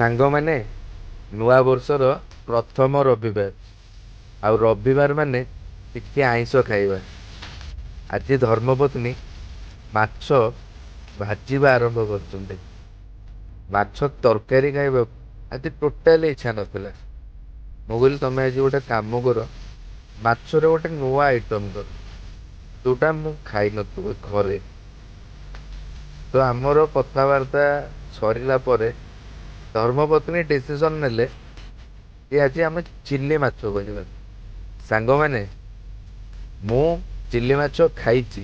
ସାଙ୍ଗମାନେ, ନୂଆ ବର୍ଷର ପ୍ରଥମ ରବିବାର, ଆଉ ରବିବାର ମାନେ ଟିକେ ଆଇଁଷ ଖାଇବା। ଆଜି ଧର୍ମପତ୍ନୀ ମାଛ ଭାଜିବା ଆରମ୍ଭ କରିଛନ୍ତି। ମାଛ ତରକାରୀ ଖାଇବାକୁ ଆଜି ଟୋଟାଲି ଇଚ୍ଛା ନଥିଲା। ମୁଁ କହିଲି, ତମେ ଆଜି ଗୋଟେ କାମ କର, ମାଛର ଗୋଟେ ନୂଆ ଆଇଟମ୍ କର, ଯୋଉଟା ମୁଁ ଖାଇନଥିବି ଘରେ। ତ ଆମର କଥାବାର୍ତ୍ତା ସରିଲା ପରେ ଧର୍ମପତ୍ନୀ ଡିସିସନ୍ ନେଲେ କି ଆଜି ଆମେ ଚିଲି ମାଛ କରିବା। ସାଙ୍ଗମାନେ, ମୁଁ ଚିଲି ମାଛ ଖାଇଛି,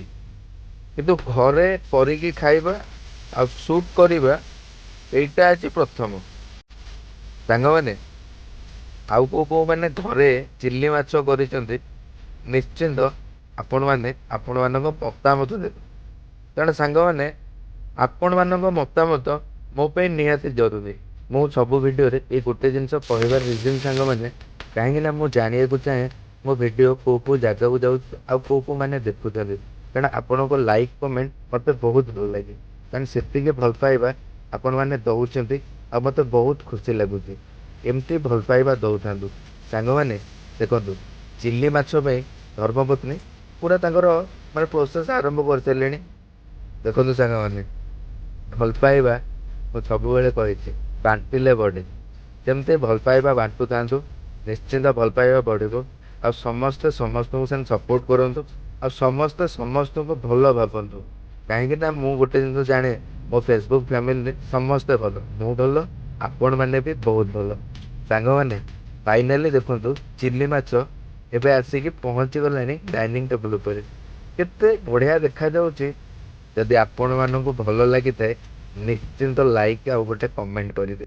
କିନ୍ତୁ ଘରେ କରିକି ଖାଇବା ଆଉ ସୁଟ୍ କରିବା, ଏଇଟା ଆଜି ପ୍ରଥମ। ସାଙ୍ଗମାନେ, ଆଉ କେଉଁ କେଉଁମାନେ ଘରେ ଚିଲି ମାଛ କରିଛନ୍ତି, ନିଶ୍ଚିନ୍ତ ଆପଣମାନେ ଆପଣମାନଙ୍କ ମତାମତ ଦେବେ, କାରଣ ସାଙ୍ଗମାନେ, ଆପଣମାନଙ୍କ ମତାମତ ମୋ ପାଇଁ ନିହାତି ଜରୁରୀ। ମୁଁ ସବୁ ଭିଡ଼ିଓରେ ଏଇ ଗୋଟେ ଜିନିଷ କହିବାର ରିଜନ୍, ସାଙ୍ଗମାନେ, କାହିଁକିନା ମୁଁ ଜାଣିବାକୁ ଚାହେଁ ମୋ ଭିଡ଼ିଓ କେଉଁ କେଉଁ ଜାଗାକୁ ଯାଉଛି ଆଉ କେଉଁ କେଉଁମାନେ ଦେଖୁଛନ୍ତି। କାରଣ ଆପଣଙ୍କ ଲାଇକ୍, କମେଣ୍ଟ ମୋତେ ବହୁତ ଭଲ ଲାଗେ, କାରଣ ସେତିକି ଭଲ ପାଇବା ଆପଣମାନେ ଦେଉଛନ୍ତି ଆଉ ମୋତେ ବହୁତ ଖୁସି ଲାଗୁଛି। ଏମିତି ଭଲ ପାଇବା ଦେଉଥାନ୍ତୁ। ସାଙ୍ଗମାନେ, ଦେଖନ୍ତୁ, ଚିଲି ମାଛ ପାଇଁ ଧର୍ମପତ୍ନୀ ପୁରା ତାଙ୍କର ମାନେ ପ୍ରୋସେସ୍ ଆରମ୍ଭ କରିସାରିଲେଣି। ଦେଖନ୍ତୁ ସାଙ୍ଗମାନେ, ଭଲ ପାଇବା ମୁଁ ସବୁବେଳେ କହିଛି, ବାଣ୍ଟିଲେ ବଢ଼େ। ସେମିତି ଭଲ ପାଇବା ବାଣ୍ଟୁଥାନ୍ତୁ, ନିଶ୍ଚିନ୍ତ ଭଲ ପାଇବା ବଢ଼ିବ। ଆଉ ସମସ୍ତେ ସମସ୍ତଙ୍କୁ ସେମିତି ସପୋର୍ଟ କରନ୍ତୁ ଆଉ ସମସ୍ତେ ସମସ୍ତଙ୍କୁ ଭଲ ଭାବନ୍ତୁ, କାହିଁକି ନା ମୁଁ ଗୋଟେ ଜିନିଷ ଜାଣେ, ମୋ ଫେସବୁକ୍ ଫ୍ୟାମିଲିରେ ସମସ୍ତେ ଭଲ, ମୁଁ ଭଲ, ଆପଣମାନେ ବି ବହୁତ ଭଲ। ସାଙ୍ଗମାନେ, ଫାଇନାଲି ଦେଖନ୍ତୁ, ଚିଲି ମାଛ ଏବେ ଆସିକି ପହଞ୍ଚିଗଲାଣି ଡାଇନିଂ ଟେବୁଲ୍ ଉପରେ। କେତେ ବଢ଼ିଆ ଦେଖାଯାଉଛି! ଯଦି ଆପଣମାନଙ୍କୁ ଭଲ ଲାଗିଥାଏ, ନିଶ୍ଚିନ୍ତ ଲାଇକ୍ ଆଉ ଗୋଟେ କମେଣ୍ଟ କରିବେ।